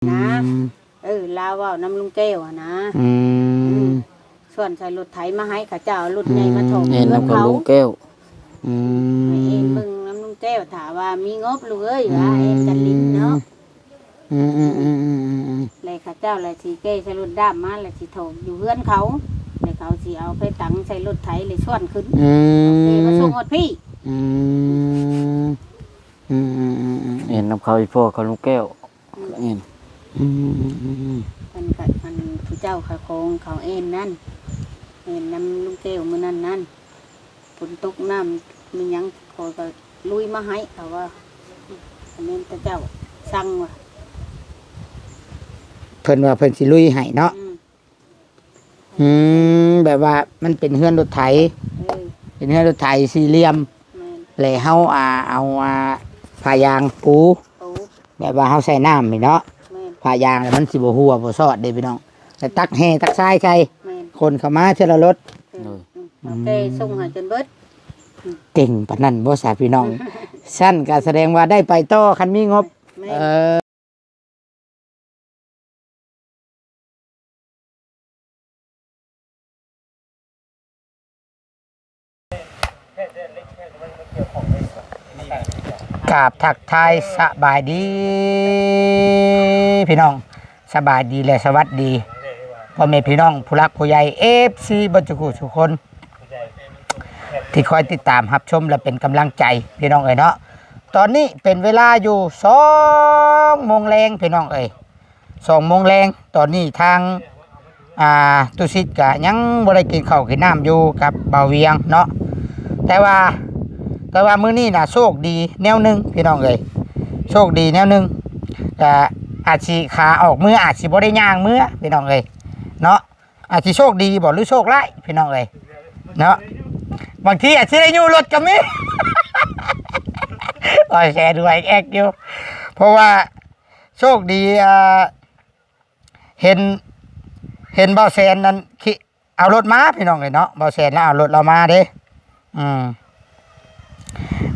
ນະ ອືມ ເອີ ລາວເວົ້ານຳລຸງແກ້ວຫັ້ນນະ ອືມ ອືມ ຊວນໃສ່ລົດໄຖມາໃຫ້ເຂົາເຈົ້າ ລົດໃຫຍ່ມາຖອກ ອືມ ເຮືອນເຂົາ ເຫັນນຳກັບລຸງແກ້ວ ອືມ ໃຫ້ເອັນເບິ່ງນຳລຸງແກ້ວ ຖ້າວ່າມີງົບລູກເອີຍ ອືມ ວ່າເອັນຈັດລິນເນາະ ອືມໆໆໆໆ ແລະເຂົາເຈົ້າລະຊິແກ່ໃສ່ລົດດ້າມມາ ລະຊິຖອກຢູ່ເຮືອນເຂົາ ລະເຂົາຊິເອົາໄປຕັງໃສ່ລົດໄຖ ລະຊວນຂຶ້ນ ອືມ ເອົາແກ່ມາສົ່ງຮອດພີ້ ອືມ ອືມໆໆໆ ເຫັນນຳເຂົາອີ່ພໍ່ເຂົາລຸງແກ້ວ ອືມ ເຫັນ ອືມໆໆໆ ເພິ່ນກະ ອັນ ຜູ້ເຈົ້າຂາຂອງເຂົາເອັນນັ້ນ ເອັນນຳລຸງແກ້ວມື້ນັ້ນນັ້ນ ຝົນຕົກນ້ຳມີຫຍັງ ຂ້ອຍກໍລຸຍມາໃຫ້ ເຂົາວ່າ ອືມ ອັນນີ້ເຂົາເຈົ້າສັ່ງວ່າ ເພິ່ນວ່າເພິ່ນຊິລຸຍໃຫ້ເນາະ ອືມ ອືມ ແບບວ່າມັນເປັນເຮືອນລົດໄຖ ເອີ ເປັນເຮືອນລົດໄຖສີ່ຫຼ່ຽມ ແມ່ນ ແລ້ວເຮົາ ອ່າ ເອົາ ອ່າ ຜ້າຢາງປູ ປູ ແບບວ່າເຮົາໃສ່ນ້ຳນີ້ເນາະ ແມ່ນ ຜ້າຢາງແລ້ວມັນຊິບໍ່ຮົ່ວບໍ່ຊອດເດ້ພີ່ນ້ອງ ແລ້ວຕັກແຮ່ຕັກຊາຍໃສ່ ແມ່ນ ຂົນເຂົ້າມາເທື່ອລະລົດ ເອີ ໂດຍ ອືມ ເອົາແກ່ສົ່ງໃຫ້ຈົນເບິດ ເກັ່ງປານນັ້ນບໍ່ຊະພີ່ນ້ອງ ຊັ້ນກະສະແດງວ່າໄດ້ໄປຕໍ່ຄັນມີງົບ ແມ່ນ ເອີ ກາບທັກທາຍສະບາຍດີພີ່ນ້ອງ ສະບາຍດີ ແລະ ສະຫວັດດີພໍ່ແມ່ພີ່ນ້ອງຜູ້ຫຼັກຜູ້ໃຫຍ່ ເອັຟຊີ ເບິດສູ່ຜູ້ສູ່ຄົນ ທີ່ຄອຍຕິດຕາມຮັບຊົມ ແລະ ເປັນກຳລັງໃຈພີ່ນ້ອງເອີຍເນາະ. ຕອນນີ້ເປັນເວລາຢູ່ສອງໂມງແລງພີ່ນ້ອງເອີຍ ສອງໂມງແລງ. ຕອນນີ້ທາງ ອ່າ ຕຸສິດກະຍັງບໍ່ໄດ້ກິນເຂົ້າກິນນ້ຳຢູ່ກັບບ່າວວຽງເນາະ ແຕ່ວ່າ ແຕ່ວ່າມື້ນີ້ນະໂຊກດີແນວໜຶ່ງພີ່ນ້ອງເອີຍ ໂຊກດີແນວໜຶ່ງ ກະອາດຊິຂາອອກເມືອ ອາດຊິບໍ່ໄດ້ຍ່າງເມືອພີ່ນ້ອງເອີຍເນາະ. ອາດຊິໂຊກດີບໍ່ ຫຼືໂຊກຮ້າຍພີ່ນ້ອງເອີຍເນາະ ບາງທີອາດຊິໄດ້ຢູ່ລົດກໍມີ. ໂອ້ຍ ແຊດ້ວຍແອກຢູ່ ເພາະວ່າໂຊກດີ ອ່າ ເຫັນ ເຫັນບ່າວແສນນັ້ນຂີ່ ເອົາລົດມາພີ່ນ້ອງເອີຍເນາະ ບ່າວແສນລາວເອົາລົດລາວມາເດ້ ອືມ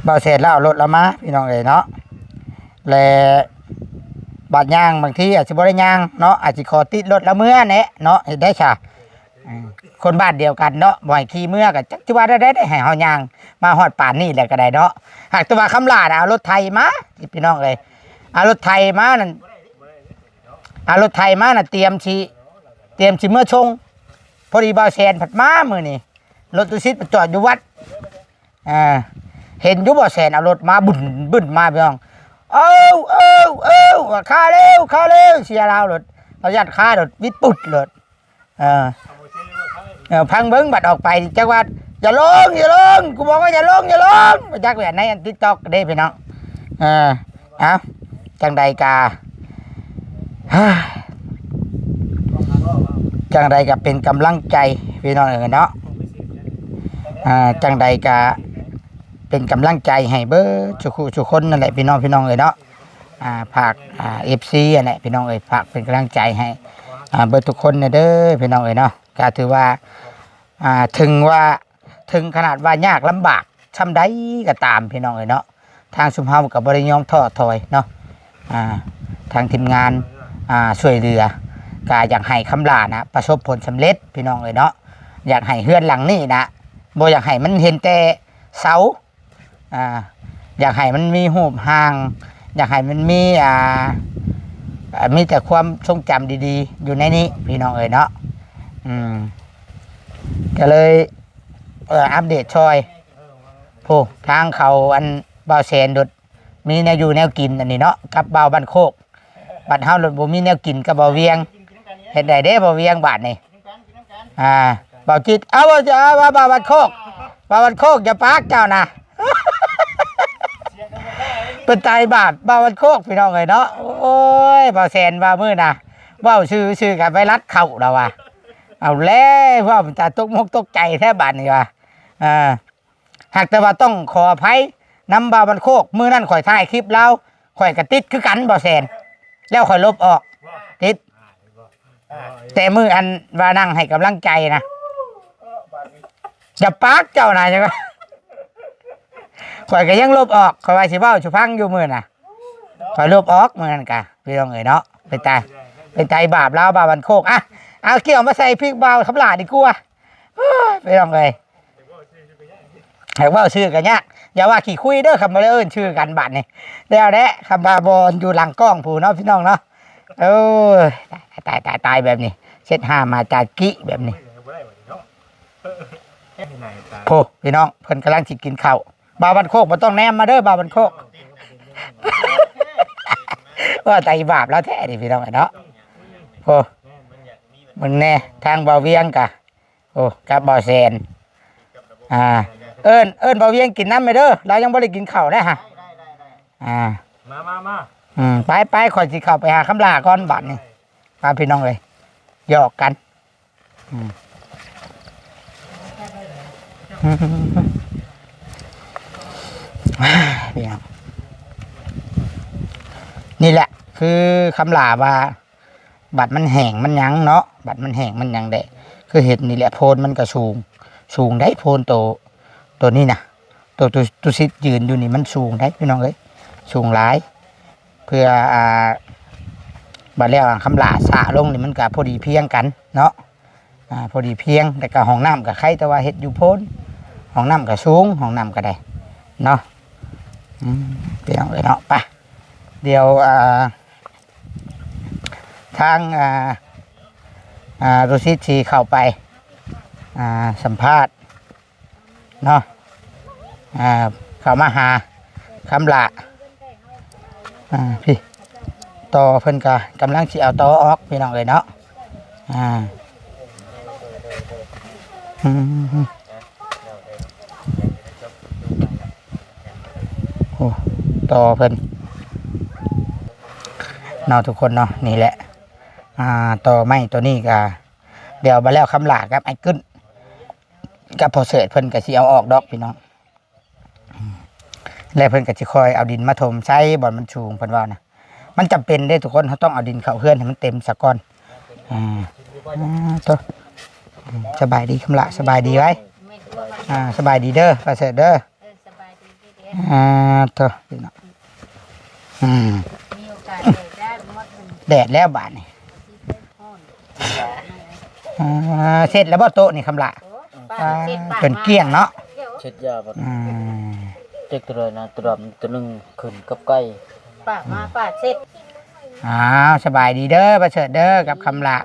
ບ່າວແສນລາວເອົາລົດລາວມາພີ່ນ້ອງເອີຍເນາະ ແລະ ບາດຍ່າງບາງທີອາດຊິບໍ່ໄດ້ຍ່າງເນາະ ອາດຊິຂໍຕິດລົດລາວເມືອແດ່ເນາະ ເຮັດໄດ້ຊະ ອືມ ຄົນບ້ານດຽວກັນເນາະ ບໍ່ໃຫ້ຂີ່ເມືອກໍຈັກຊິວ່າແນວໃດ ໃຫ້ເຮົາຍ່າງມາຮອດປານນີ້ແລ້ວກໍໄດ້ເນາະ. ຫາກແຕ່ວ່າຄຳຫຼ້ານະເອົາລົດໄຖມາພີ່ນ້ອງເອີຍ ເອົາລົດໄຖມານັ້ນ ເອົາລົດໄຖມານະ ຕຽມຊິ ຕຽມຊິເມືອສົ່ງ ພໍດີບ່າວແສນພັດມາມື້ນີ້ ລົດຕຸສິດໄປຈອດຢູ່ວັດ ອ່າ ເຫັນຢູ່ບ່າວແສນເອົາລົດມາບຶ້ນໆມາພີ່ນ້ອງ ເອົາ ເອົາ ເອົາ ຄາເລວ ຄາເລວ ເສຍລາວໂລດ ເອົາຢ້ານຄາໂລດ ວິດປຶດໂລດ ເອີ ເອີ ຟັງເບິ່ງ ບັດອອກໄປຈັກວ່າ ຢ່າລົງ ຢ່າລົງ ກູບອກວ່າຢ່າລົງ ຢ່າລົງ ບໍ່ຈັກແບບໃນອັນຕິກຕັອກເດ້ພີ່ນ້ອງ ເອີ ເອົ້າ ຈັ່ງໃດກະ ຈັ່ງໃດກະເປັນກຳລັງໃຈພີ່ນ້ອງເອີຍເນາະ ອ່າ ຈັ່ງໃດກະເປັນກຳລັງໃຈໃຫ້ເບິດສູ່ຄູ່ສູ່ຄົນນັ້ນແຫຼະ ພີ່ນ້ອງ ພີ່ນ້ອງເອີຍເນາະ ອ່າ ຝາກ ອ່າ ເອັຟຊີຫັ້ນແຫຼະພີ່ນ້ອງເອີຍ ຝາກເປັນກຳລັງໃຈໃຫ້ ອ່າ ເບິດທຸກຄົນແດ່ເດີພີ່ນ້ອງເອີຍເນາະ ກະຖືວ່າ ອ່າ ເຖິງວ່າ ເຖິງຂະໜາດວ່າຍາກລຳບາກຊ່ຳໃດກໍຕາມພີ່ນ້ອງເອີຍເນາະ ທາງຊຸມເຮົາກໍບໍ່ໄດ້ຍອມທໍ້ຖອຍເນາະ ອ່າ ທາງທີມງານ ອ່າ ຊ່ວຍເຫຼືອ ກໍຢາກໃຫ້ຄຳຫຼ້ານະປະສົບຜົນສຳເລັດພີ່ນ້ອງເອີຍເນາະ ຢາກໃຫ້ເຮືອນຫຼັງນີ້ນະ ບໍ່ຢາກໃຫ້ມັນເຫັນແຕ່ເສົາ ອ່າ ຢາກໃຫ້ມັນມີຮູບຮ່າງ ຢາກໃຫ້ມັນມີ ອ່າ ມີແຕ່ຄວາມຊົງຈຳດີໆຢູ່ໃນນີ້ພີ່ນ້ອງເອີຍເນາະ ອືມ ກໍເລີຍ ເອີ ອັບເດດຊ່ອຍ ໂອ້ ທາງເຂົາ ອັນ ບ່າວແສນໂດດ ມີແນວຢູ່ແນວກິນອັນນີ້ເນາະ ກັບບ່າວບ້ານໂຄກ ບັດເຮົາໂລດບໍ່ມີແນວກິນກັບບ່າວວຽງ ເຮັດໃດເດ້ບ່າວວຽງບາດນີ້ ອ່າ ບ່າວຈິດ ເອົາ ບ່າວ ບ່າວ ບ່າວບ້ານໂຄກ ບ່າວບ້ານໂຄກ ຢ່າປາກເຈົ້ານະ ເປັນຕາຍບາບບ່າວບ້ານໂຄກ ພີ່ນ້ອງເອີຍເນາະ ໂອ້ຍ ບ່າວແສນວ່າມື້ນະ ເວົ້າຊື່ໆກັບໄວຣັສເຂົ້າລາວວ່າ ເອົາແລ້ວ ເວົ້າເປັນຕາຕົກມົກຕົກໃຈແທ້ບາດນີ້ວ່າ ອ່າ ຫາກແຕ່ວ່າຕ້ອງຂໍອະໄພນຳບ່າວບ້ານໂຄກ ມື້ນັ້ນຂ້ອຍຖ່າຍຄລິບລາວ ຂ້ອຍກໍຕິດຄືກັນ ບ່າວແສນ ແລ້ວຂ້ອຍລົບອອກ ຕິດ ແຕ່ມື້ອັນວ່ານັ່ງໃຫ້ກຳລັງໃຈນະ ຢ່າປາກເຈົ້ານະ ຂ້ອຍກໍຍັງລົບອອກ ຂ້ອຍວ່າຊິເວົ້າສູ່ຟັງຢູ່ມື້ນະ ຂ້ອຍລົບອອກມື້ນັ້ນກະ ພີ່ນ້ອງເອີຍເນາະ ເປັນຕາ ເປັນຕາບາບລາວ ບ່າວບ້ານໂຄກ. ອ່ະ ເອົາກ່ຽວມາໃສ່ພິກບ່າວຄຳຫຼ້າດີກວ່າ. ໂອ້ຍ ພີ່ນ້ອງເອີຍ ໃຫ້ເວົ້າຊື່ກໍຍາກ ຢ່າວ່າຂີ້ຄຸຍເດີ ຄຳບໍ່ໄດ້ເອີ້ນຊື່ກັນບາດນີ້. ແລ້ວແຫຼະ ຄຳວ່າບໍ່ຢູ່ຫຼັງກ້ອງພຸ້ນເນາະ ພີ່ນ້ອງເນາະ. ໂອ້ຍ ຕາຍ ຕາຍ ຕາຍ ຕາຍ ແບບນີ້ ເຊັດຫ້າມາຈາກິແບບນີ້. ໂອ້ ພີ່ນ້ອງ ເພິ່ນກຳລັງຊິກິນເຂົ້າ. ບ່າວບ້ານໂຄກບໍ່ຕ້ອງແນມມາເດີ ບ່າວບ້ານໂຄກ. ວ່າຕາຍບາບລາວແທ້ນີ້ ພີ່ນ້ອງເນາະ. ໂອ້ ເບິ່ງແດ່ ທາງບ່າວວຽງກະ ໂອ້ ກັບບ່າວແສນ ອ່າ ເອີ້ນ ເອີ້ນບ່າວວຽງກິນນຳແດ່ເດີ ລາວຍັງບໍ່ໄດ້ກິນເຂົ້າເດ້ຫະ. ອ່າ ມາ ມາ ມາ ອືມ ໄປ ໄປ ຂ້ອຍຊິເຂົ້າໄປຫາຄຳຫຼ້າກ່ອນບາດນີ້. ມາ ພີ່ນ້ອງເອີຍ ຫຍອກກັນ. ອືມ ນີ້ແຫຼະ ຄືຄຳຫຼ້າວ່າ ບັດມັນແຫ້ງມັນຫຍັງເນາະ ບັດມັນແຫ້ງມັນຫຍັງແດ່ ຄືເຫັນນີ້ແຫຼະ ໂພນມັນກໍສູງ ສູງໄດ໋ ໂພນໂຕ ໂຕນີ້ນະ ໂຕ ໂຕ ໂຕຊິດຢືນຢູ່ນີ້ມັນສູງໄດ໋ ພີ່ນ້ອງເອີຍ ສູງຫຼາຍ. ເພື່ອ ອ່າ ບັດແລ້ວຄຳຫຼ້າສະລົງນີ້ ມັນກໍພໍດີພຽງກັນເນາະ. ອ່າ ພໍດີພຽງ ແຕ່ກໍຫ້ອງນ້ຳກໍໄຄ ແຕ່ວ່າເຮັດຢູ່ໂພນ ຫ້ອງນ້ຳກໍສູງ ຫ້ອງນ້ຳກໍໄດ້ເນາະ. ອືມ ພີ່ນ້ອງເອີຍເນາະ ໄປ ດຽວ ອ່າ ທາງ ອ່າ ອ່າ ລຸສິດຊິເຂົ້າໄປ ອ່າ ສຳພາດ ເນາະ ອ່າ ເຂົ້າມາຫາຄຳຫຼ້າ ອ່າ ພີ້ ຕໍເພິ່ນກະກຳລັງຊິເອົາຕໍອອກ ພີ່ນ້ອງເອີຍເນາະ. ອ່າ ອືມ ໂອ້ ຕໍເພິ່ນເນາະ ທຸກຄົນເນາະ. ນີ້ແຫຼະ ອ່າ ຕໍໄມ້ໂຕນີ້ກະ ດຽວບັດແລ້ວຄຳຫຼ້າກັບອ້າຍກຶ້ນ ກັບພໍ່ເສີດເພິ່ນກໍຊິເອົາອອກດອກ ພີ່ນ້ອງ. ແລ້ວເພິ່ນກໍຊິຄ່ອຍເອົາດິນມາຖົມໃສ່ບ່ອນມັນສູງ ເພິ່ນເວົ້ານະ. ມັນຈຳເປັນເດ້ທຸກຄົນ ເຮົາຕ້ອງເອົາດິນເຂົ້າເຮືອນໃຫ້ມັນເຕັມສາກ່ອນ. ອ່າ ໂຕ ສະບາຍດີຄຳຫຼ້າ ສະບາຍດີໄວ້. ອ່າ ສະບາຍດີເດີ ປະເສີດເດີ. ເອີ ສະບາຍດີເດີ. ອ່າ ໂຕ ພີ່ນ້ອງ ອືມ ມີໂອກາດໄດ້ ໄດ້ໝົດເລີຍ ແດດແລ້ວບາດນີ້. ອ່າ ເສັດແລ້ວບໍ່ໂຕະນີ້ຄຳຫຼ້າ? ໂອ້ ປາເສັດ ອ່າ ປາ ຈົນກ້ຽງເນາະ ເສັດຢາບໍ່ ອືມ ເຈັກໂຕໃດນະ ໂຕດຳໂຕໜຶ່ງຂຶ້ນກັບໄກ່ ປາມາປາເສັດ. ອ້າວ ສະບາຍດີເດີ ປະເສີດເດີ ກັບຄຳຫຼ້າ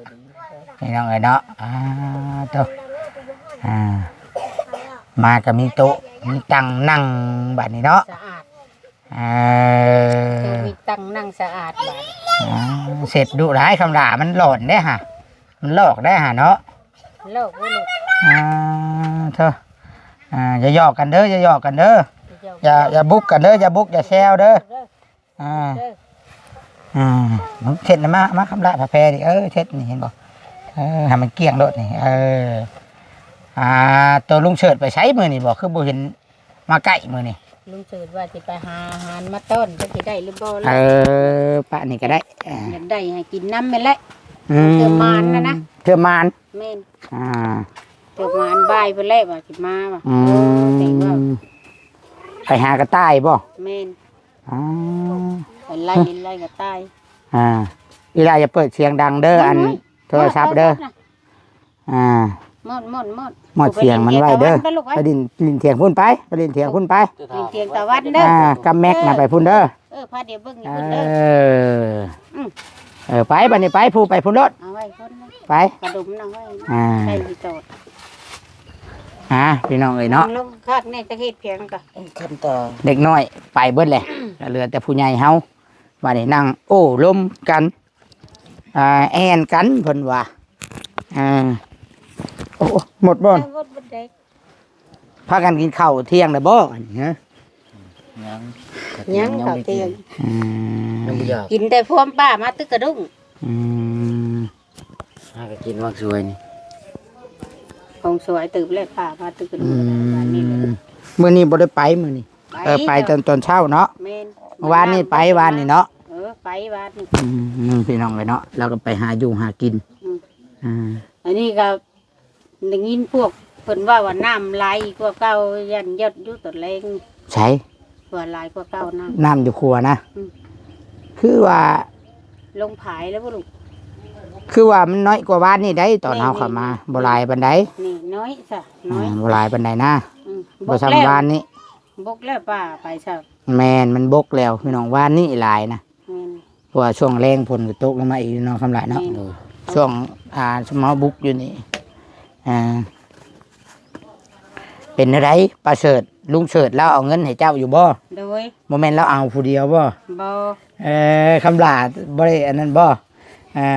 ພີ່ນ້ອງເອີຍເນາະ. ອ່າ ໂຕ ອ່າ ມາກໍມີໂຕະ ມີຕັ່ງນັ່ງບາດນີ້ເນາະ ສະອາດ. ເອີ ໂຕມີຕັ່ງນັ່ງສະອາດບາດ. ອ່າ ເສັດດຸຫຼາຍຄຳຫຼ້າ ມັນຫຼອນເດ້ຫະ ມັນຫຼອກໄດ້ຫະເນາະ ຫຼອກບໍ່ລູກ. ອ່າ ເທີ ອ່າ ຢ່າຫຍອກກັນເດີ ຢ່າຫຍອກກັນເດີ ຢ່າ ຢ່າບຸກກັນເດີ ຢ່າບຸກຢ່າແຊວເດີ. ອ່າ ເອີ ອ່າ ເຊັດນະ ມາ ມາຄຳລະຜ້າແພນີ້ ເອີ ເຊັດນີ້ເຫັນບໍ່ ເອີ ໃຫ້ມັນກ້ຽງໂລດນີ້ ເອີ ອ່າ ໂຕລຸງເສີດໄປໃສມື້ນີ້ບໍ່ ຄືບໍ່ເຫັນມາໃກ້ມື້ນີ້? ລຸງເສີດວ່າຊິໄປຫາອາຫານມາຕ້ອນ ຈັກຊິໄດ້ຫຼືບໍ່ລະ ເອີ ປະນີ້ກໍໄດ້ ອ່າ ຢາກໄດ້ໃຫ້ກິນນຳແມ່ນແຫຼະ ອືມ ເທື່ອມານນະນະ ເທື່ອມານ ແມ່ນ ອ່າ ເທື່ອມານບ່າຍພຸ້ນແຫຼະວ່າຊິມາວ່າ ອືມ ເອີ ແຕ່ວ່າ ໄປຫາກະຕ່າຍບໍ່? ແມ່ນ ອໍ ໄລ່ ໄລ່ກະຕ່າຍ ອ່າ ອີຫຼ້າຢ່າເປີດສຽງດັງເດີ ອັນ ໂທລະສັບເດີ ອ່າ ໝົດ ໝົດ ໝົດ ໝົດສຽງມັນໄວ້ເດີ ໄປຫຼິ້ນ ຫຼິ້ນຖຽງພຸ້ນໄປ ໄປຫຼິ້ນຖຽງພຸ້ນໄປ ຫຼິ້ນຖຽງຕາວັນເດີ ອ່າ ກັບແມັກນະໄປພຸ້ນເດີ ເອີ ພາດຽວເບິ່ງຢູ່ພຸ້ນເດີ ເອີ ອືມ ເອີ ໄປ ບັດນີ້ໄປ ຜູ້ໄປພຸ້ນໂລດ ເອົາໄວ້ພຸ້ນ ໄປ ກະດົມນະໄວ້ ອ່າ ໃສ່ຊິໂຕດ ອ່າ ພີ່ນ້ອງເອີຍເນາະ ລົງຄັກແນ່ ຈະເຮັດພຽງກະ ຄັນຕາ ເດັກນ້ອຍໄປເບິດແຫຼະ ກະເຫຼືອແຕ່ຜູ້ໃຫຍ່ເຮົາ ບາດນີ້ນັ່ງໂອ້ລົມກັນ ອ່າ ແອ່ນກັນເພິ່ນວ່າ ອ່າ ໂອ້ ໝົດບໍ່ ໝົດເບິດເດ້ ພາກັນກິນເຂົ້າທ່ຽງແລ້ວບໍ່ອັນນີ້ ຮະ? ຍັງ ຍັງ ຍັງ ເຂົ້າທ່ຽງ ອືມ ຍັງບໍ່ຢາກ ກິນແຕ່ພວມປ້າມາຕຶກກະດຸ້ງ ອືມ ຫາກະກິນໝາກສວຍນີ້ ຂອງສວຍຕື່ມແລ້ວ ປ້າມາຕຶກກະດຸ້ງ ອືມ ມື້ນີ້ບໍ່ໄດ້ໄປ ມື້ນີ້ ໄປ ເອີ ໄປຕອນ ຕອນເຊົ້າເນາະ ແມ່ນ ມື້ວານນີ້ໄປ ວານນີ້ເນາະ ເອີ ໄປວານນີ້ ອືມ ພີ່ນ້ອງເອີຍເນາະ ລາວກໍໄປຫາຢູ່ຫາກິນ ອືມ ອ່າ ອັນນີ້ກໍໄດ້ຍິນພວກເພິ່ນເວົ້າວ່ານ້ຳຫຼາຍກວ່າເກົ່າ ຢ້ານຢົດຢູ່ຕອນແລງ ໃສ ວ່າຫຼາຍກວ່າເກົ່ານ້ຳ ນ້ຳຢູ່ຂົວນະ ອືມ ຄືວ່າ ລົງຜາຍແລ້ວບໍ່ລູກ? ຄືວ່າມັນນ້ອຍກວ່າວານນີ້ໄດ໋ ຕອນເຮົາເຂົ້າມາ ນີ້ໆໆ ບໍ່ຫຼາຍປານໃດ. ນີ້ນ້ອຍຊະ ນ້ອຍ ອ່າ ບໍ່ຫຼາຍປານໃດນະ ອືມ ບໍ່ຊ່ຳວານນີ້ ບົກແລ້ວ ປ້າໄປຊະ. ແມ່ນ ມັນບົກແລ້ວພີ່ນ້ອງ ວານນີ້ຫຼາຍນະ ແມ່ນ ເພາະວ່າຊ່ວງແລງຝົນກໍຕົກລົງມາອີກເນາະ ຄຳຫຼາຍເນາະ ແມ່ນ ໂດຍ ຊ່ວງ ອ່າ ຊຸມເຮົາບຸກຢູ່ນີ້ ອ່າ ເປັນແນວໃດ ປາເສີດ ລຸງເສີດລາວເອົາເງິນໃຫ້ເຈົ້າຢູ່ບໍ່? ໂດຍ ບໍ່ແມ່ນລາວເອົາຜູ້ດຽວບໍ່? ບໍ່ ເອີ ຄຳຫຼາບໍ່ໄດ້ອັນນັ້ນບໍ່? ອ່າ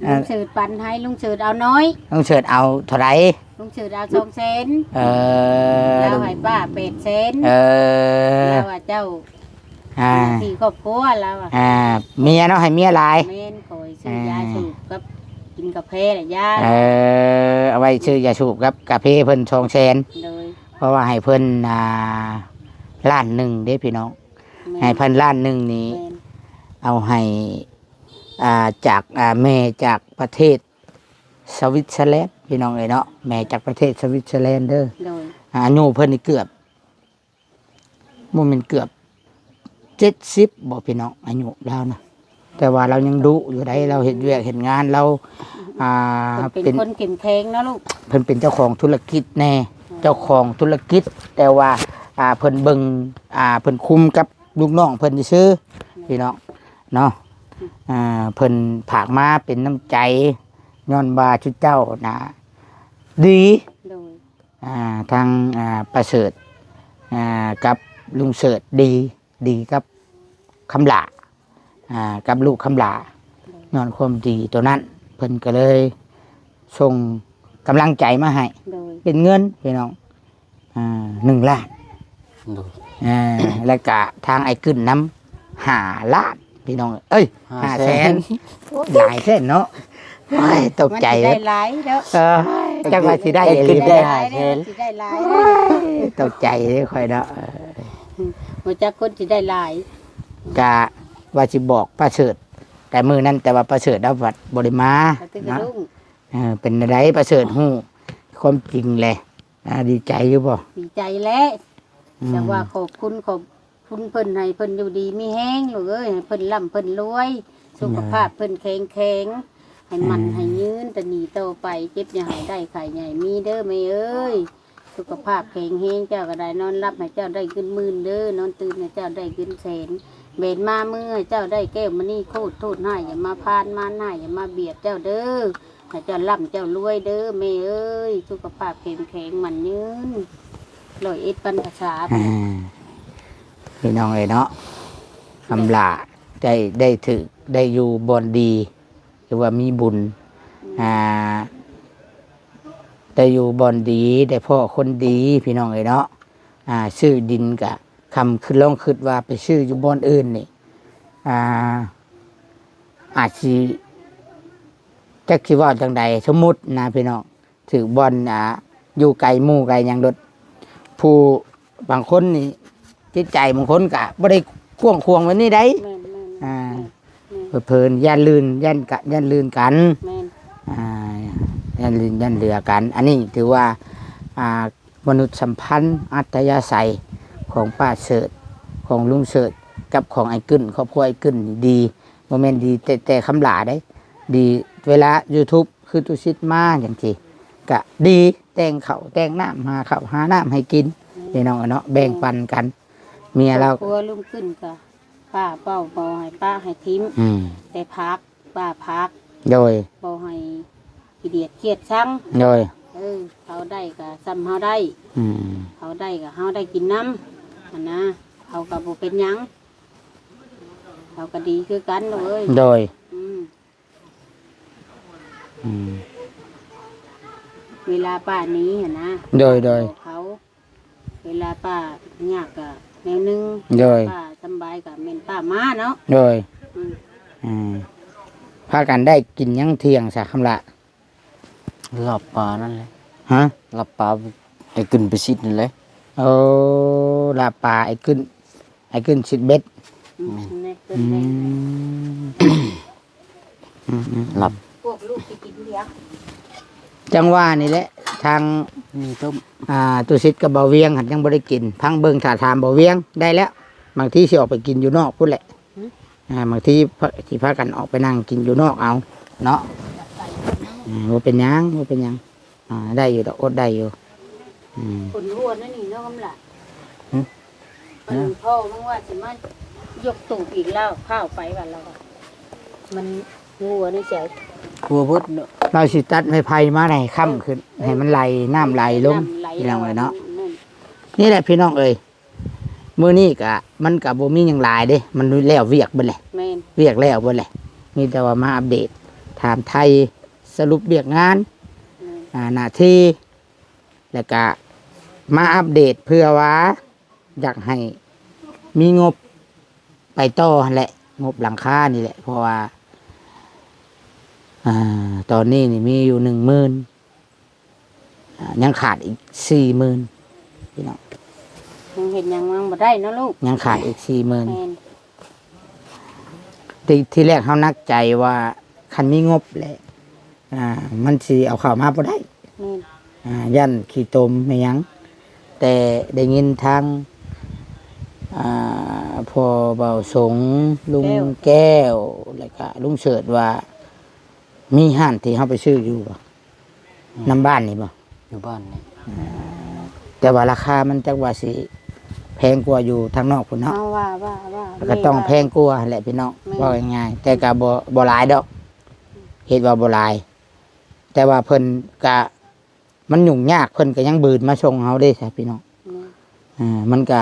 ລຸງເສີດປັນໃຫ້ ລຸງເສີດເອົານ້ອຍ ລຸງເສີດເອົາເທົ່າໃດ? ລຸງເສີດເອົາສອງແສນ ເອີ ລາວໃຫ້ປ້າແປດແສນ ເອີ ລາວວ່າເຈົ້າ ອ່າ ທີ່ຄອບຄົວລາວ ອ່າ ເມຍເນາະ ໃຫ້ເມຍຫຼາຍ ແມ່ນ ຂ້ອຍຊື້ຢາ ອ່າ ສູບກັບກິນກາແຟແຫຼະ ຢາ ເອີ ເອົາໄວ້ຊື້ຢາສູບກັບກາເຟເພິ່ນສອງແສນ ໂດຍ ເພາະວ່າໃຫ້ເພິ່ນ ອ່າ ລ້ານໜຶ່ງເດ້ພີ່ນ້ອງ ແມ່ນ ໃຫ້ເພິ່ນລ້ານໜຶ່ງນີ້ ແມ່ນ ເອົາໃຫ້ ອ່າ ຈາກ ອ່າ ແມ່ຈາກປະເທດສະວິດເຊີແລນ ພີ່ນ້ອງເອີຍເນາະ ແມ່ຈາກປະເທດສະວິດເຊີແລນເດີ ໂດຍ ອາຍຸເພິ່ນນີ້ເກືອບ ບໍ່ແມ່ນເກືອບເຈັດສິບບໍ່ພີ່ນ້ອງ ອາຍຸລາວນະ ແຕ່ວ່າລາວຍັງດຸຢູ່ໃດ໋ ລາວເຮັດວຽກເຮັດງານ ລາວ ອ່າ ເພິ່ນເປັນ ເປັນຄົນເຂັ້ມແຂງເນາະລູກ ເພິ່ນເປັນເຈົ້າຂອງທຸລະກິດແດ່ ອືມ ເຈົ້າຂອງທຸລະກິດ ແຕ່ວ່າ ອ່າ ເພິ່ນເບິ່ງ ອ່າ ເພິ່ນຄຸມກັບລູກນ້ອງເພິ່ນຊື່ໆ ອືມ ພີ່ນ້ອງເນາະ ອືມ ອ່າ ເພິ່ນຝາກມາເປັນນ້ຳໃຈ ຍ້ອນວ່າຊຸມເຈົ້ານະ ດີ ໂດຍ ອ່າ ທາງ ອ່າ ປະເສີດ ອ່າ ກັບລຸງເສີດດີ ດີກັບຄຳຫຼ້າ ອ່າ ກັບລູກຄຳຫຼ້າ ໂດຍ ຍ້ອນຄວາມດີໂຕນັ້ນ ເພິ່ນກໍເລີຍສົ່ງກຳລັງໃຈມາໃຫ້ ໂດຍ ເປັນເງິນພີ່ນ້ອງ ອ່າ ໜຶ່ງລ້ານ ໂດຍ ອ່າ ແລ້ວກະທາງອ້າຍກຶ້ນນຳ ຫ້າລ້ານ ພີ່ນ້ອງເອີຍ ຫ້າແສນ ຫ້າແສນ ໂອ້ຍ ຫຼາຍແທ້ເນາະ ໂອ້ຍ ຕົກໃຈ ມັນຊິໄດ້ຫຼາຍເນາະ ເອີຍ ຈັກວ່າຊິໄດ້ອີ່ຫຼີ ໄດ້ຫ້າແສນ ຊິໄດ້ຫຼາຍ ໂອ້ຍ ຕົກໃຈເດ້ຂ້ອຍເນາະ ເອີຍ ບໍ່ຈັກຄົນຊິໄດ້ຫຼາຍ ກະວ່າຊິບອກປະເສີດ ແຕ່ມື້ນັ້ນ ແຕ່ວ່າປະເສີດລາວພັດບໍ່ໄດ້ມາ ກະຕຶກກະ ເນາະ ດຸ້ງ ເອີ ເປັນແນວໃດປະເສີດຮູ້ຄວາມຈິງແຫຼະ? ອ່າ ດີໃຈຢູ່ບໍ່? ດີໃຈແຫຼະ ອືມ ແຕ່ວ່າຂອບຄຸນ ຂອບຄຸນເພິ່ນ ໃຫ້ເພິ່ນຢູ່ດີມີແຮງລູກເອີຍ ໃຫ້ເພິ່ນລ່ຳເພິ່ນລວຍ ສຸຂະພາບເພິ່ນແຂງແຮງ ໃຫ້ໝັ້ນ ອືມ ໃຫ້ຍືນ ຕະໜີຕໍ່ໄປ ເຈັບຢ່າໃຫ້ໄດ້ ໄຂ້ຢ່າໃຫ້ມີເດີແມ່ເອີຍ ສຸຂະພາບແຂງແຮງ ເຈົ້າກໍໄດ້ນອນຫຼັບ ໃຫ້ເຈົ້າໄດ້ເງິນໝື່ນເດີ ນອນຕື່ນໃຫ້ເຈົ້າໄດ້ເງິນແສນ ແບນມາມືໃຫ້ເຈົ້າໄດ້ແກ້ວມະນີໂຄດ ໂທດຮ້າຍຢ່າມາຜ່ານ ມານຮ້າຍຢ່າມາບຽດເຈົ້າເດີ ໃຫ້ເຈົ້າລ່ຳເຈົ້າລວຍເດີແມ່ເອີຍ ສຸຂະພາບເຂັ້ມແຂງໝັ້ນຍືນ ຮ້ອຍເອັດພັນພາສາ ອ່າ ພີ່ນ້ອງເອີຍເນາະ ຄຳຫຼ້າໄດ້ ໄດ້ຖືກ ໄດ້ຢູ່ບ່ອນດີ ຫຼືວ່າມີບຸນ ອ່າ ໄດ້ຢູ່ບ່ອນດີ ໄດ້ພໍ້ຄົນດີ ພີ່ນ້ອງເອີຍເນາະ ອ່າ ຊື້ດິນກະ ຄຳຄິດ ລອງຄິດວ່າໄປຊື້ຢູ່ບ່ອນອື່ນນີ້ ອ່າ ອາດຊິ ຈັກຊິເວົ້າຈັ່ງໃດ ສົມມຸດນະພີ່ນ້ອງ ຖືກບ່ອນ ອ່າ ຢູ່ໄກໝູ່ໄກຫຍັງໂລດ ຜູ້ບາງຄົນນີ້ ຈິດໃຈບາງຄົນກະບໍ່ໄດ້ກວ້າງຂວາງປານນີ້ໃດ ແມ່ນໆ ອ່າ ແມ່ນ ເພີນຢ້ານລື່ນ ຢ້ານກະ ຢ້ານລື່ນກັນ ແມ່ນ ອ່າ ຢ້ານລື່ນຢ້ານເຫຼືອກັນ ອັນນີ້ຖືວ່າ ອ່າ ມະນຸດສຳພັນອັດທະຍາໄສຂອງປ້າເສີດ ຂອງລຸງເສີດ ກັບຂອງອ້າຍກຶ້ນ ຄອບຄົວອ້າຍກຶ້ນນີ້ດີ ບໍ່ແມ່ນດີແຕ່ ແຕ່ຄຳຫຼ້າເດ້ ດີເວລາຢູທູບຄືຕຸສິດມາຈັ່ງຊີ້ ກະດີ ແຕ່ງເຂົ້າແຕ່ງນ້ຳ ຫາເຂົ້າຫານ້ຳໃຫ້ກິນ ພີ່ນ້ອງເນາະ ແບ່ງປັນກັນ ເມຍລາວ ຄອບຄົວລຸງຂຶ້ນກະ ປ້າເວົ້າບໍ່ໃຫ້ປະໃຫ້ຖິ້ມ ອືມ ແຕ່ຜັກ ປ້າຜັກ ໂດຍ ບໍ່ໃຫ້ຂີ້ດຽດຄຽດຊັງ ໂດຍ ເອີ ເຮົາໄດ້ກະຊ່ຳເຮົາໄດ້ ອືມ ເຮົາໄດ້ກະເຮົາໄດ້ກິນນຳ ຫັ້ນນະ ເຮົາກະບໍ່ເປັນຫຍັງ ເຮົາກະດີຄືກັນລູກເອີຍ ໂດຍ ອືມ ອືມ ເວລາປ້າໜີຫັ້ນນະ ໂດຍ ໂດຍ ເຂົາ ເວລາປ້າຍາກກະແນວໜຶ່ງ ໂດຍ ປ້າສຳບາຍກະແມ່ນປ້າມາເນາະ ໂດຍ ອືມ ອືມ ພາກັນໄດ້ກິນຫຍັງທ່ຽງຊະຄຳລະ? ລາບປານັ້ນແຫຼະ ຮະ? ລາບປາໄອ້ກຶ້ນໄປຊິດນັ້ນແຫຼະ ໂອ້ ລາບປາໄອ້ກຶ້ນ ໄອ້ກຶ້ນຊິດເບັດ ອືມ ແມ່ນ ອືມ ອືມໆໆ ພວກລູກຊິກິນເບຍ ຈັ່ງວ່ານີ້ແຫຼະ ທາງ ມີຕົ້ມ ອ່າ ຕຸສິດກັບບ່າວວຽງຫັ້ນຍັງບໍ່ໄດ້ກິນ ພັງເບິ່ງຖ້າຖາມບ່າວວຽງໄດ້ແລ້ວ ບາງທີຊິອອກໄປກິນຢູ່ນອກພຸ້ນແຫຼະ ຫື? ອ່າ ບາງທີພາ ຊິພາກັນອອກໄປນັ່ງກິນຢູ່ນອກເອົາເນາະ. ອ່າ ບໍ່ເປັນຫຍັງ ບໍ່ເປັນຫຍັງ ອ່າ ໄດ້ຢູ່ດອກ ອົດໄດ້ຢູ່. ອືມ ຄົນຫົວນັ້ນນີ້ເນາະ ກຳລະ ຫຶ? ອັນພໍ່ມຶງວ່າຊິມາຍົກຕູບອີກແລ້ວ ພ້າວໄປວ່າລາວວ່າ ມັນຫົວໃນໃຈ ຫົວເບິດເນາະ. ລາວຊິຕັດໄມ້ໄຜ່ມາໃຫ້ຄ້ຳຂຶ້ນ ເອີ ໃຫ້ມັນໄຫຼ ນ້ຳໄຫຼລົງ ນ້ຳໄຫຼ ພີ່ນ້ອງເອີຍເນາະ. ແມ່ນ ນີ້ແຫຼະພີ່ນ້ອງເອີຍ ມື້ນີ້ກະ ມັນກະບໍ່ມີຫຍັງຫຼາຍເດ້ ມັນແລ້ວວຽກເບິດແຫຼະ. ແມ່ນ ວຽກແລ້ວເບິດແຫຼະ ມີແຕ່ວ່າມາອັບເດດ ຖາມໄຖ່ ສະຫຼຸບວຽກງານ ແມ່ນ ອ່າ ໜ້າທີ່ ແລ້ວກະມາອັບເດດເພື່ອວ່າຢາກໃຫ້ມີງົບໄປຕໍ່ຫັ້ນແຫຼະ ງົບຫຼັງຄານີ້ແຫຼະ ເພາະວ່າ ອ່າ ຕອນນີ້ນີ້ມີຢູ່ໜຶ່ງໝື່ນ ອ່າ ຍັງຂາດອີກສີ່ໝື່ນ ພີ່ນ້ອງ ຍັງເຮັດຫຍັງຍັງບໍ່ໄດ້ເນາະລູກ ຍັງຂາດອີກສີ່ໝື່ນ. ແມ່ນ ທີ່ ທີ່ແລກເຮົາໜັກໃຈວ່າຄັນມີງົບແຫຼະ ອ່າ ມັນຊິເອົາເຂົ້າມາບໍ່ໄດ້. ແມ່ນ ອ່າ ຢ້ານຂີ້ຕົມແມ່ນຫຍັງ ແຕ່ໄດ້ຍິນທາງ ອ່າ ພໍ່ເບົາສົງ ລຸງແກ້ວ ແລ້ວກະລຸງເສີດວ່າ ມີຮ້ານທີ່ເຮົາໄປຊື້ຢູ່ບໍ່? ອືມ ນຳບ້ານນີ້ບໍ່? ຢູ່ບ້ານນີ້ ອ່າ ແຕ່ວ່າລາຄາມັນຈັກວ່າຊິແພງກວ່າຢູ່ທາງນອກພຸ້ນເນາະ. ເຮົາວ່າ ວ່າ ວ່າ ແລ້ວກໍຕ້ອງແພງກວ່າຫັ້ນແຫຼະພີ່ນ້ອງ. ແມ່ນ ເວົ້າງ່າຍໆ ແຕ່ກໍບໍ່ ບໍ່ຫຼາຍດອກ ເຮັດວ່າບໍ່ຫຼາຍ ແຕ່ວ່າເພິ່ນກະ ມັນຫຍຸ້ງຍາກ ເພິ່ນກໍຍັງບືນມາສົ່ງເຮົາເດ້ຊະພີ່ນ້ອງ. ແມ່ນ ອ່າ ມັນກະ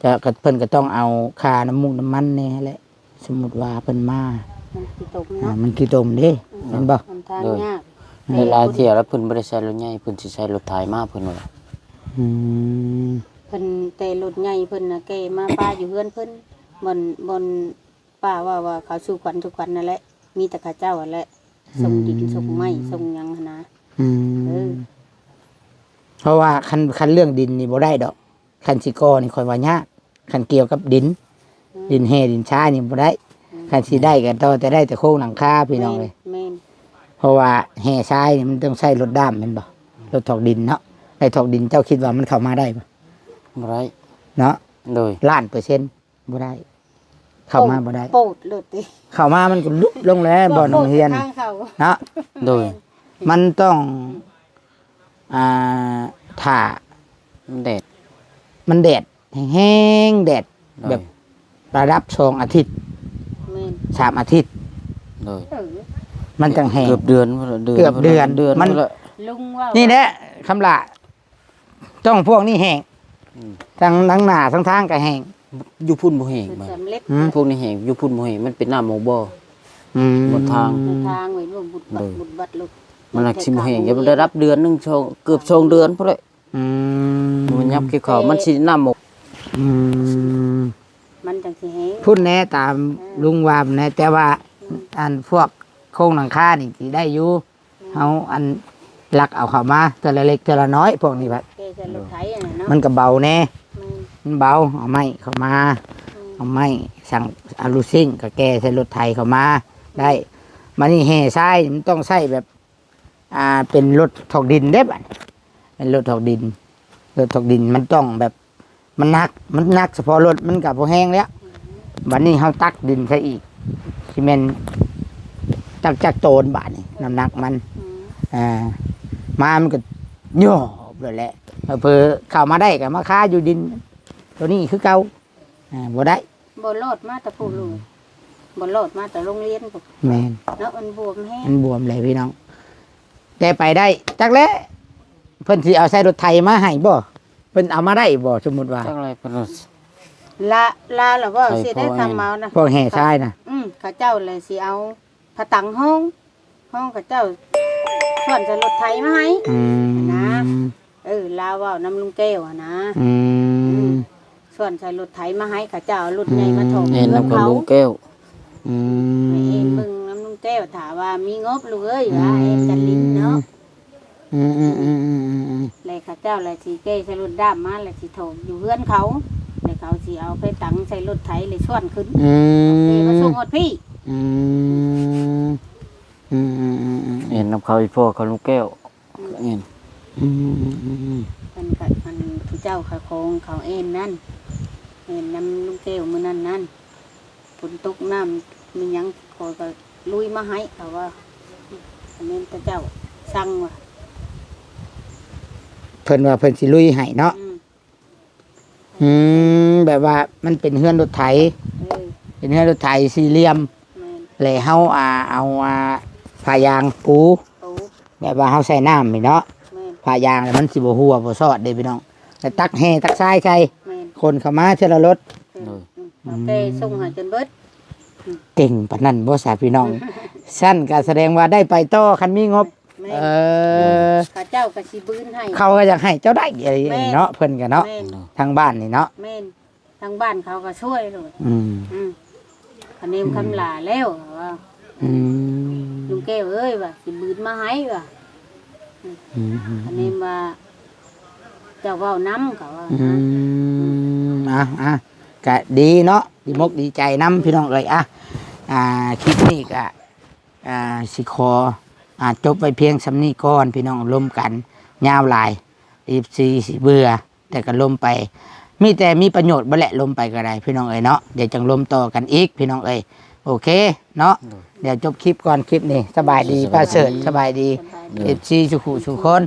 ຈະ ກໍ ເພິ່ນກໍຕ້ອງເອົາຄ່ານ້ຳມູກນ້ຳມັນແດ່ແຫຼະ ສົມມຸດວ່າເພິ່ນມາ ມັນຂີ້ຕົມເນາະ ອ່າ ມັນຂີ້ຕົມເດ້. ອືມ ແມ່ນບໍ່? ມັນທາງຍາກ ໂດຍ ແຕ່ ຫຼາຍໆເທື່ອແລ້ວເພິ່ນບໍ່ໄດ້ໃຊ້ລົດໃຫຍ່ ເພິ່ນຊິໃຊ້ລົດໄຖມາ ເພິ່ນວ່າ. ອືມ ເພິ່ນ ແຕ່ລົດໃຫຍ່ເພິ່ນນະແກ່ມາປະຢູ່ເຮືອນເພິ່ນ ບ່ອນ ບ່ອນ ປ້າເວົ້າວ່າເຂົາສູ່ຂວັນສູ່ຂວັນນັ້ນແຫຼະ ມີແຕ່ເຂົາເຈົ້າຫັ້ນແຫຼະ ອືມ ສົ່ງດິນສົ່ງໄມ້ສົ່ງຫຍັງຫັ້ນນະ. ອືມ ເອີ ເພາະວ່າຄັນ ຄັນເລື່ອງດິນນີ້ບໍ່ໄດ້ດອກ ຄັນຊິກໍ່ນີ້ຂ້ອຍວ່າຍາກ ຄັນກ່ຽວກັບດິນ ອືມ ດິນແຮ່ດິນຊາຍນີ້ບໍ່ໄດ້. ອືມ ຄັນຊິໄດ້ກໍຕໍ່ແຕ່ໄດ້ແຕ່ໂຄງຫຼັງຄາ ພີ່ນ້ອງເອີຍ. ແມ່ນ ແມ່ນ ເພາະວ່າແຮ່ຊາຍນີ້ມັນຕ້ອງໃຊ້ລົດດ້າມແມ່ນບໍ່? ລົດຖອກດິນເນາະ ໄດ້ຖອກດິນ ເຈົ້າຄິດວ່າມັນເຂົ້າມາໄດ້ບໍ່? ບໍ່ໄດ້ເນາະ. ໂດຍ ລ້ານເປີເຊັນ ບໍ່ໄດ້ ເຂົ້າມາບໍ່ໄດ້ ໂປດໂລດຕິ ເຂົ້າມາມັນກໍຫຼຸບລົງແລ້ວ ບໍ່ ບ່ອນໂຮງຮຽນ ໂປດທາງເຂົ້າເນາະ. ໂດຍ ແມ່ນ ມັນຕ້ອງ ອ່າ ຖ້າມັນແດດ ມັນແດດແຮງໆ ແດດ ໂດຍ ແບບລະດັບສອງອາທິດ ແມ່ນ ສາມອາທິດ ໂດຍ ເອີ ມັນຈັ່ງແຫ້ງ ເກືອບເດືອນພຸ້ນລະ ເດືອນ ເກືອບເດືອນ ເດືອນ ມັນ ລຸງເວົ້າ ນີ້ແຫຼະ ຄຳຫຼ້າ ຕ້ອງພວກນີ້ແຫ້ງ ອືມ ທັງ ທັງໜ້າທັງທາງກໍແຫ້ງ. ຢູ່ພຸ້ນບໍ່ແຫ້ງ ເພິ່ນ ບາດ ສຳເລັດ ຫືມ ພວກນີ້ແຫ້ງ ຢູ່ພຸ້ນບໍ່ແຫ້ງ ມັນເປັນນ້ຳໝອກບໍ່ ອືມ ໝົດທາງ ທາງໄວ້ບໍ່ ບຸດບັດ ໂດຍ ບຸດບັດໂລດ ມັນໜັກຊິບໍ່ແຫ້ງ ມັນຈະ ຢາມັນໄດ້ຮັບເດືອນໜຶ່ງ ສອງ ເກືອບສອງເດືອນພຸ້ນແຫຼະ. ອືມ ມັນຫຍັບກ່ຽວເຂົ້າ ແຕ່ ມັນຊິນ້ຳໝອກ ອືມ ມັນຈັ່ງຊິແຫ້ງ ພຸ້ນແດ່ ຕາມ ເອີ ລຸງວ່າພຸ້ນແດ່ ແຕ່ວ່າ ອືມ ອັນພວກໂຄງຫຼັງຄານີ້ຊິໄດ້ຢູ່ ເຮົາອັນລັກເອົາເຂົ້າມາເທື່ອລະເລັກເທື່ອລະນ້ອຍ ພວກນີ້ບັດ ແກ່ໃສ່ລົດໄຖຫັ້ນນະເນາະ ມັນກໍເບົາແດ່ ແມ່ນ ມັນເບົາ ເອົາໄມ້ເຂົ້າມາ ແມ່ນ ເອົາໄມ້ ສັ່ງ ເອົາລູກຊິ້ງກໍແກ່ໃສ່ລົດໄຖເຂົ້າມາໄດ້. ບັດນີ້ແຮ່ຊາຍມັນຕ້ອງໃຊ້ແບບ ອ່າ ເປັນລົດຖອກດິນເດ້ບັດ ເປັນລົດຖອກດິນ ລົດຖອກດິນມັນຕ້ອງແບບ ມັນໜັກ ມັນໜັກສະເພາະລົດ ມັນກໍບໍ່ແຮງແລ້ວ. ບັດນີ້ເຮົາຕັກດິນໃສ່ອີກ ຊິແມ່ນຕັກຈັກໂຕນບາດນີ້ ນ້ຳໜັກມັນ ອືມ ອ່າ ມາມັນກໍຍອບໂລດແຫຼະ ເຜີໆເຂົ້າມາໄດ້ກໍມາຄາຢູ່ດິນໂຕນີ້ຄືເກົ່າ ອ່າ ບໍ່ໄດ້ ບໍ່ລອດມາແຕ່ຜູ້ລູກ ອືມ ບໍ່ລອດມາແຕ່ໂຮງຮຽນພຸ້ນ ແມ່ນ ເນາະ ມັນບວມແຮງ ມັນບວມແຫຼະພີ່ນ້ອງ ແຕ່ໄປໄດ້ ຈັກແຫຼະ ເພິ່ນຊິເອົາໃສ່ລົດໄຖມາໃຫ້ບໍ່? ເພິ່ນເອົາມາໄດ້ບໍ່? ສົມມຸດວ່າ ຈັກແຫຼະ ເພິ່ນລາ ລາລະເວົ້າຊິໄດ້ຄຳເອົານະ ພວກແຫ່ຊາຍນະ ອືມ ເຂົາເຈົ້າລະຊິເອົາພະຕັງຫ້ອງ ຫ້ອງເຂົາເຈົ້າຊ້ອນໃສ່ລົດໄຖມາໃຫ້ ອືມ ນະ ເອີ ລາວເວົ້ານຳລຸງແກ້ວຫັ້ນນະ ອືມ ອືມ ຊ້ອນໃສ່ລົດໄຖມາໃຫ້ເຂົາເຈົ້າເອົາລົດໃຫຍ່ມາຖອກ ອືມ ເຮືອນເຂົາ ເຫັນນຳລຸງແກ້ວ ອືມ ໃຫ້ເອັນເບິ່ງນຳລຸງແກ້ວ ຖ້າວ່າມີງົບລູກເອີຍ ອືມ ວ່າເອັນກັນຫຼິ້ນເນາະ ອືມໆໆໆໆ ແລ້ວເຂົາເຈົ້າລະຊິແກ່ໃສ່ລົດດ້າມມາ ລະຊິຖອກຢູ່ເຮືອນເຂົາ ແລ້ວເຂົາຊິເອົາໄຟຕັງໃສ່ລົດໄຖ ແລ້ວຊ້ອນຂຶ້ນ ອືມ ແຕ່ວ່າສົ່ງຮອດພີ້ ອືມ ອືມໆໆ ເຫັນນຳເຂົາອີ່ພໍ່ເຂົາລຸງແກ້ວ ອືມ ເຫັນ ອືມໆໆໆ ເພິ່ນກໍ ອັນ ຜູ້ເຈົ້າຂາຂອງເຂົາເອັນນັ້ນ ເຫັນນຳລຸງແກ້ວມື້ນັ້ນນັ້ນ ຝົນຕົກນ້ຳມີຫຍັງ ຂ້ອຍກໍລຸຍມາໃຫ້ ເຂົາວ່າ ແມ່ນເຂົາເຈົ້າສັ່ງວ່າ ເພິ່ນວ່າເພິ່ນຊິລຸຍໃຫ້ເນາະ. ອືມ ອືມ ແບບວ່າມັນເປັນເຮືອນລົດໄຖ ເອີ ເປັນເຮືອນລົດໄຖສີ່ຫຼ່ຽມ ແມ່ນ ແລ້ວເຮົາ ອ່າ ເອົາ ອ່າ ຜ້າຢາງປູ ປູ ແບບວ່າເຮົາໃສ່ນ້ຳນີ້ເນາະ ແມ່ນ ຜ້າຢາງແລ້ວມັນຊິບໍ່ຮົ່ວບໍ່ຊອດເດ້ພີ່ນ້ອງ ແລ້ວຕັກແຮ່ຕັກຊາຍໃສ່ ແມ່ນ ຂົນເຂົ້າມາເທື່ອລະລົດ ເອີ ອືມ ເອົາແຕ່ສົ່ງໃຫ້ຈົນເບິດ ເກັ່ງປານນັ້ນບໍ່ຊະພີ່ນ້ອງ? ຊັ້ນກໍສະແດງວ່າໄດ້ໄປຕໍ່ ຄັນມີງົບ ແມ່ນ ເອີ ເຂົາເຈົ້າກໍຊິບືນໃຫ້ ເຂົາກໍຢາກໃຫ້ເຈົ້າໄດ້ ແມ່ນ ເນາະ ເພິ່ນກໍເນາະ ແມ່ນ ທາງບ້ານນີ້ເນາະ ແມ່ນ ທາງບ້ານເຂົາກໍຊ່ວຍໂລດ ອືມ ອືມ ຄະເນມຄຳຫຼາແລ້ວວ່າ ອືມ ລຸງແກ້ວເອີຍວ່າ ຊິບືນມາໃຫ້ວ່າ ອືມ ຄະເນມວ່າ ເຈົ້າເວົ້ານຳ ເຂົາວ່າ ອືມ ອ່ະ ອ່ະ ກະດີເນາະ ດີມົກດີໃຈນຳ ພີ່ນ້ອງເອີຍ ອ່ະ ອ່າ ຄລິບນີ້ກະ ອ່າ ຊິຂໍ ອ່າ ຈົບໄວ້ພຽງສ່ຳນີ້ກ່ອນ ພີ່ນ້ອງ ລົມກັນຍາວຫຼາຍ ເອັຟຊີ ຊິເບື່ອ ແຕ່ກໍລົມໄປ ມີແຕ່ມີປະໂຫຍດເບິດແຫຼະ ລົມໄປກໍໄດ້ ພີ່ນ້ອງເອີຍເນາະ ດຽວຈັ່ງລົມຕໍ່ກັນອີກ ພີ່ນ້ອງເອີຍ ໂອເຄເນາະ ໂດຍ ດຽວຈົບຄລິບກ່ອນ ຄລິບນີ້ ສະບາຍດີ ສະບາຍດີ ປະເສີດ ສະບາຍດີ ສະບາຍດີ ໂດຍ ເອັຟຊີ ສູ່ຄູ່ສູ່ຄົນ